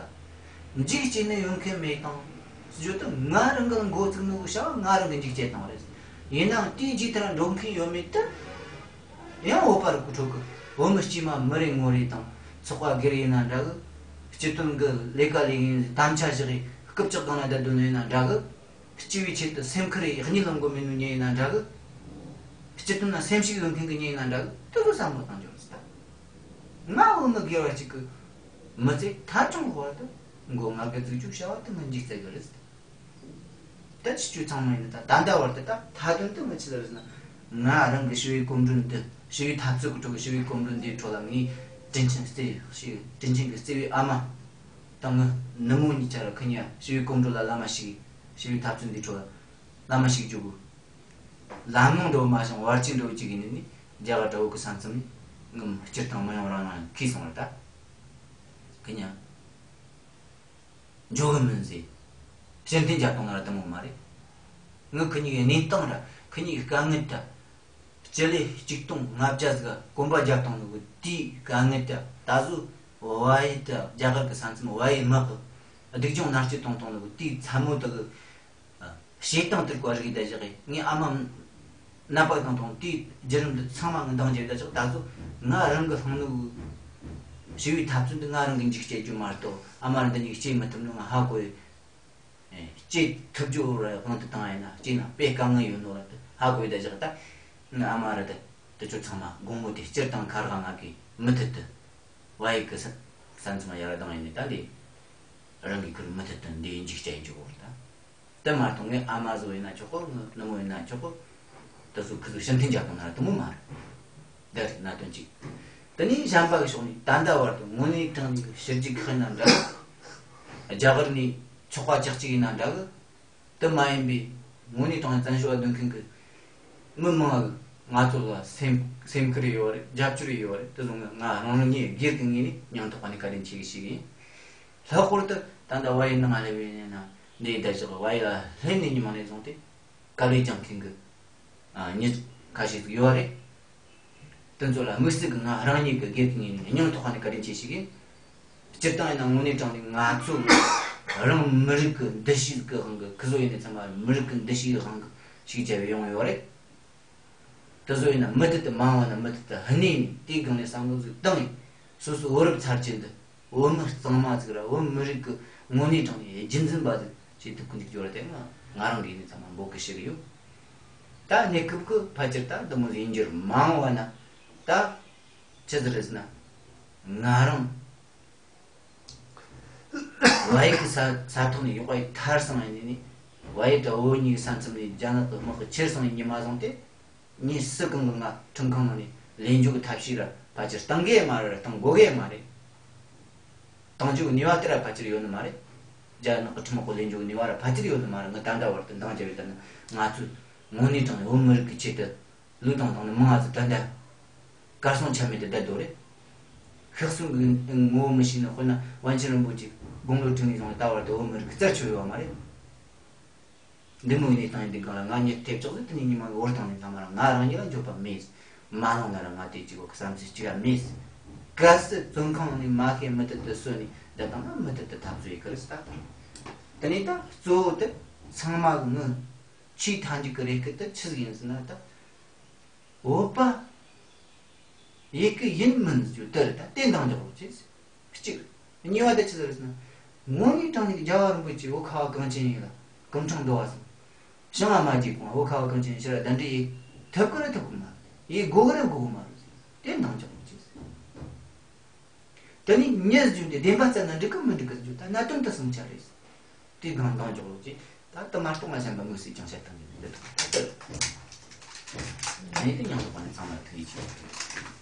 ད། འཇིགས་སྐྱེས་ནས་ཡོང་མཁན་མེད་དང་། བརྗོད་དུ་ང་རང་གི་འགོ་བཙུགས་ནོ་གི་བྱ་བ་ང་རང་གི་འཇིགས་སྐྱེས་དང་རེད། ཡིན་ནའང་དེའི་རྗེས་དེ་ར་འགྲོ་མཁན་ཡོད་མེད་དེ། ཡང་བོད་པ་རུ་གི་ཁྲོ་གི་བོད་མི་དཀྱུས་མ་མི་རེ་ངོ་རེ་དང་ཚོགས་པ་སྒེར་ཡིན་ན་འདྲ་གི། སྤྱི་དོན་གི་ལས་ཀ་ལས་ཡིན་དམ་བཅའ་བཞག་གི་རྐུབ་ཀྱག་སྒང་ལ་བསྡད་དོན་ཡིན་ན་འདྲ་གི། སྤྱི་བའི་ཆེད་དུ་སེམས་ཁུར་རེ་གཉིད་ལོང་གི་མི་ནུ་ཉེ་ཡིན་ན་འདྲ་གི། སྤྱི་དོན་ན་སེམས་ཤུགས་ཡོད་མཁན་གི་ཉེ་ཡིན་ན་འདྲ་གི་དེ་ཚོ་བསམ་བློ་བཏང་རྒྱུ་རེད་ད། ང་འོ་མི་སྒེར་བ་གཅིག་གི་མི་ཚེ་ཐ་ཆུང་བར་དུ་མགོ་ང་གི་འཛུགས་རྒྱུ་བྱ་བ་དེ་ང་འཇིག་རྩལ་གི་རེད། ད་ཅི་བཅུ་ཚང་མ་ཡིན་ད་ད་ལྟ་བར་དུ་ད་མཐའ་དོན་དུ་ང་ཅི་ལ་རེད་ན། ང་རང་གི་ཞི་བའི་གོམ་བགྲོད་འདི་ཞི་བའི་འཐབ་རྩོད་གི་ཁྲོད་ཀྱི་ཞི་བའི་གོམ་བགྲོད་འདིའི་ཁྲོད་ལ་ངའི་དྲིན་ཆེན་བརྩེ་བའི་ཞི་དྲིན་ཆེན་གི་བརྩེ་བའི་ཨ་མ་དང་ངི་ནུ་མོ་གཉིས་ཆ་ར་ཁི་གཉིས་ཞི་བའི་གོམ་བགྲོད་ལ་བླ་མ་ཞིག་ཞི་བའི་འཐབ་རྩོད་འདིའི་ཁྲོད་ལ་བླ་མ་ཞིག་འཇུག་གི། ལམ་ལྷོང་འགྲོ་མ་བྱུང་བར་ཆད་འགྲོ་གཅིག་ཡིན་ནི་རྒྱ་གར་དྲ་བོ་གི་ས་མཚམས་ནི་ངི་སྤྱིར་བཏང་མི་ཡོང་རང་རང་ཁས་སོང་བར་ད། ཁི་གཉིས། འཇོག་གི་མིན་ཟེར། ཕྱིར་འཐེན་རྒྱབ་བཏང་ན་ར་དེ་མོ་མ་རེད། ངི་ཁི་གཉིས་ཀྱི་གནས་སྟངས་ར་ཁི་གཉིས་ཀྱི་དཀའ་ངལ་ད། སྤྱི་ལེ་གཅིག་སྟོང་ལྔ་བརྒྱ་ཟིག་གོམ་པ་རྒྱབ་བཏང་ནོ་གི་དེའི་དཀའ་ངལ་ད། ད་གཟོད་བལ་ཡུལ་ད་རྒྱ་གར་གི་ས་མཚམས་བལ་ཡུལ་དམག་གི་སྡུག་སྦྱོང་མནར་གཅོད་གཏོང་བཏང་ནོ་གི་དེའི་མཚན་མོ་དག་གི། བྱེད་སྟངས་དེར་བཀའ་རིགས་བསྡད་བཞག་གི། ངའི་ཨ་མ་ནད་པ་དང་དང་དེའི་བརྒྱུད་རིམ་འདི་ཚང་མ་ངས་འདང་རྒྱབ་བསྡད་བཞག་ད་གཟོད་ང་རང་གི་ལྷང་ནུ་ཞི་བའི་འཐབ་རྩོད་འདི་ང་རང་གི་འཇིགས་སྐྱེ་རྒྱུ་མ་གཏོགས་ཨ་མ་ར་འདི་གཉིས་སྐྱེ་མི་ཐུབ་ནོ་ང་ཧ་གོ་ཡོད། སྐྱེ་ཐུབ་རྒྱུ་ར་དབང་དུ་བཏང་ཡིན་ན་སྐྱེ་ན་དཔེ་དཀའ་ངལ་ཡོད་ནོ་ར་དེ་ཧ་གོ་ཡོད་བསྡད་བཞག་ད་ངའི་ཨ་མ་ར་དེ་དེ་ཚོ་ཚང་མ་དགོང་མོ་དེ་སྤྱིར་བཏང་ཁ་རག་ང་གི་མུ་མཐུད་དུ་བལ་ཡུལ་གི་ས་ས་མཚམས་ཡར་ལྡང་ཡིན་ནི་ད་འདི་རང་གི་ཁུར་མུ་མཐུད་དུ་འདི་འཇིགས་སྐྱེ་ཡིན་རྒྱུ་གོ་ར་ད། དེ་མ་གཏོགས་ངའི་ཨ་མ་བཟོ་ཡིན་ན་ཆོག་གོ། ངའི་ནུ་མོ་ཡིན་ན་ཆོག་གོ། དེ་ཚོ་ཁུ་ཚོ་ཕྱིར་འཐེན་རྒྱག་གོ་ན་ར་དེ་མོ་མ་རེད། འདི་རེད་གནད་དོན་གཅིག་དེ་ནས་གཞན་པ་གི་ཕྱོགས་ནས་ད་ལྟ་བར་དུ་དངོས་གནས་དྲང་གནས་ཀྱི་ཕྱི་རྒྱལ་ཁག་ཡིན་ན་འདྲ་གི། རྒྱ་གར་ནས་ཚོགས་པ་ཆགས་གཅིག་ཡིན་ན་འདྲ་གི། དེ་མ་ཡིན་པའི་དངོས་གནས་དྲང་གནས་བཙན་བྱོལ་བ་སྡོད་མཁན་གྱི་མི་མང་གི་ང་ཚོ་ལ་སེམས་སེམས་ཁུར་ཡོད་རེད། རྒྱབ་སྐྱོར་ཡོད་རེད། དེ་ཚོ་ང་རང་རང་ངས་སྒེར་གྱི་ངོས་ནས་སྙིང་ཐག་པ་ནས་བཀའ་དྲིན་ཆེ་གི་ཞིག་ཡིན། ལྷག་པར་དུ་ད་ལྟ་བལ་ཡུལ་ནང་སླེབས་པའི་ནང་འདི་ཡི་བསྡད་བཞག་བལ་ཡུལ་ལ་སླེབས་ནས་ཉི་མ་ནས་བཟུང་སྟེ་དཀའ་ལས་བརྒྱབ་མཁན་གྱི་མྱི་ཁ་ཤས་ཤིག་ཡོད་རེད། དེ་ཚོ་ལ་དམིགས་བསལ་གྱི་ང་རང་ཉིད་ཀྱི་སྒེར་གྱི་ངོས་ནས་སྙིང་ཐག་པ་ནས་བཀའ་དྲིན་ཆེ་ཞིག་ཡིན། སྤྱིར་བཏང་ཡིན་ན་དངོས་གནས་དྲང་གནས་ང་ཚོ་རང་མི་རིགས་ཀྱི་འདུ་ཤེས་ཀྱི་དབང་གིས་ཁི་ཚོ་ཡིན་ནའི་ཚང་མ་མི་རིགས་ཀྱི་འདུ་ཤེས་ཀྱི་དབང་གིས་ཤུགས་རྒྱབ་ཡོང་ཡོད་རེད། དེ་ཚོ་ཡིན་ན་མུ་མཐུད་དུ་མང་བ་ན་མུ་མཐུད་དུ་གནས་ནས་དེའི་སྒང་ནས་བསམ་བློ་ཟིག་བཏང་ཡིན། སོ་སོ་བོད་རབས་ཚར་གཅིག་འདི་བོད་མི་གཙང་མ་ཟིག་ར་བོད་མི་རིགས་ཀྱི་དངོས་གནས་དྲང་གནས་རྒྱུན་འཛིན་པ་ཟིག་བྱེད་ཐུབ་ཀྱི་འཇུག་རྒྱུ་ར་དེ་ང་ང་རང་གིས་ནི་ཚང་མ་འབོད་སྐུལ་ཞུ་གི་ཡོད། ད་གནས་སྐབས་ཀྱི་ཕལ་ཆེར་ད་འདི་མོ་ཡིན་རྒྱུར་མང་བ་ན་ད་ཅི་ཟིག་རེད་ཟེར་ན་ང་རང་བལ་ཡུལ་གྱི་ས་ས་ཐོག་ནས་ཡོག་པ་ཡི་ཐར་སོང་ཡིན་ནི་བལ་ཡུལ་དང་བོད་གཉིས་ཀྱི་ས་མཚམས་ནས་རྒྱ་ནག་གི་དམག་གིས་ཁྱེར་སོང་ཡིན་ཉི་མ་བཟུང་སྟེ། ངས་སུ་གང་གི་ང་ཁྲིམས་ཁང་ནང་ནས་ལས་འཇུག་གི་ཐབས་ཤེས་ར་ཕལ་ཆེར་བཏང་གི་མ་རེད། ར་བཏང་དགོས་གི་མ་རེད། བཏང་རྒྱུ་གི་ནུས་པ་དེ་ར་ཕལ་ཆེར་ཡོད་ནི་མ་རེད། རྒྱ་ནག་གི་ཁྲིམས་འོག་ལས་འཇུག་གི་ནུས་པ་ར་ཕལ་ཆེར་ཡོད་ནི་མ་རེད། ངས་ད་ལྟ་བར་དུ་འདང་རྒྱབ་ཡོད། ད་ནི་ང་ཚོས་དངོས་གནས་དྲང་གནས་བོད་མི་རིགས་ཀྱི་ཆེད་དུ་ལུས་དང་བླངས་ནས་མང་ང་ཚོ་ད་ལྟ་གར་སོང་ཆ་མེད་དུ་བསྡད་འདུག་རེད། ཤི་གསོན་གྱི་ངོ་བོ་མི་ཤེས་ནི། དཔེར་ན་པཎ་ཆེན་རིན་པོ་ཆེ་དགུང་ལོ་དྲུག་ནས་བཟུང་ནས་ད་བར་དུ་བོད་མི་རིགས་ཀྱི་རྩད་ཆོད་ཡོད་པ་མ་རེད། འདི་མོ་ཡིན་ནའི་བཏང་ཡིན་འདི་སྒང་ལ་ང་ཉིད་ཐེབས་ཆོག་ཟེར། དེ་ནས་ཉི་མ་འོར་བཏང་ནས་ཚང་མ་རང་ང་རང་ཉིད་ལ་འགྱོད་པ་མེད། མ་ལོང་ན་ར་ང་དེ་གཅིག་གོ་བསམ་ཚུལ་གཅིག་ག་མེད། གལ་སྲིད་བཙོན་ཁང་ནས་མ་ཤེས་མུ་མཐུད་དུ་གསོན་ནས་བསྡད་བཏང་ན་མུ་མཐུད་དུ་འཐབ་རྩོད་ཡི་གི་རེད་ད། དེ་ནས་ད་གཙོ་བོ་དེ་ཚང་མ་གི་ངི་ཆེས་མཐའ་མཇུག་གི་རེ་སྐུལ་དེ་ཆི་ཟིག་ཡིན་ཟེར་ན་ད། བོད་པ་ཡི་གེ་ཡིན་མིན་ཟེར་རྒྱུ་དེ་རེད། ད་དེ་འདང་རྒྱག་རོགས་བྱེད། གཅིག་གཉིས་པ་དེ་ཆི་ཟིག་རེད་ཟེར་ན། དངོས་གནས་དྲང་གནས་རྒྱལ་བ་རིན་པོ་ཆེ་བོད་ཁ་བ་གངས་ཅན་ཡིན་ལ་སྐུ་ཕྲེང་བདུན་པ་སོང་། བྱིང་བ་མ་བརྗེད་གོང་བོད་ཁ་བ་གངས་ཅན་ཕྱིར་གདན་འདྲེན་ཡེད་ཐུབ་ཀི་རེད་ཐུབ་ཀི་མ་རེད། ཡེད་དགོས་ཀི་རེད་དགོས་ཀི་མ་རེད། དེ་འདང་རྒྱག་རོགས་གྱིས། དེ་ནས་མྱི་བརྗོད་དེ་བདེན་པ་བཙལ་ན་འགྲིག་གི་མི་འགྲིག་གི་བརྗོད་ད་གནད་དོན་དུ་སོང་ཆ་རེད། དེ་འདང་འདང་རྒྱག་རོགས་གྱིས། ད་དུ་མ་གཏོགས་ང་གཞན་པ་མི་སྲིད་ཀྱང་བཤད་སྟངས་ཀྱི་འདི་དང་ད་ལྟ་ངས་དེ་མྱང་ཐོག་པ་ནས་ཚང་མར་ཐུགས་ཡིད་ཆེས།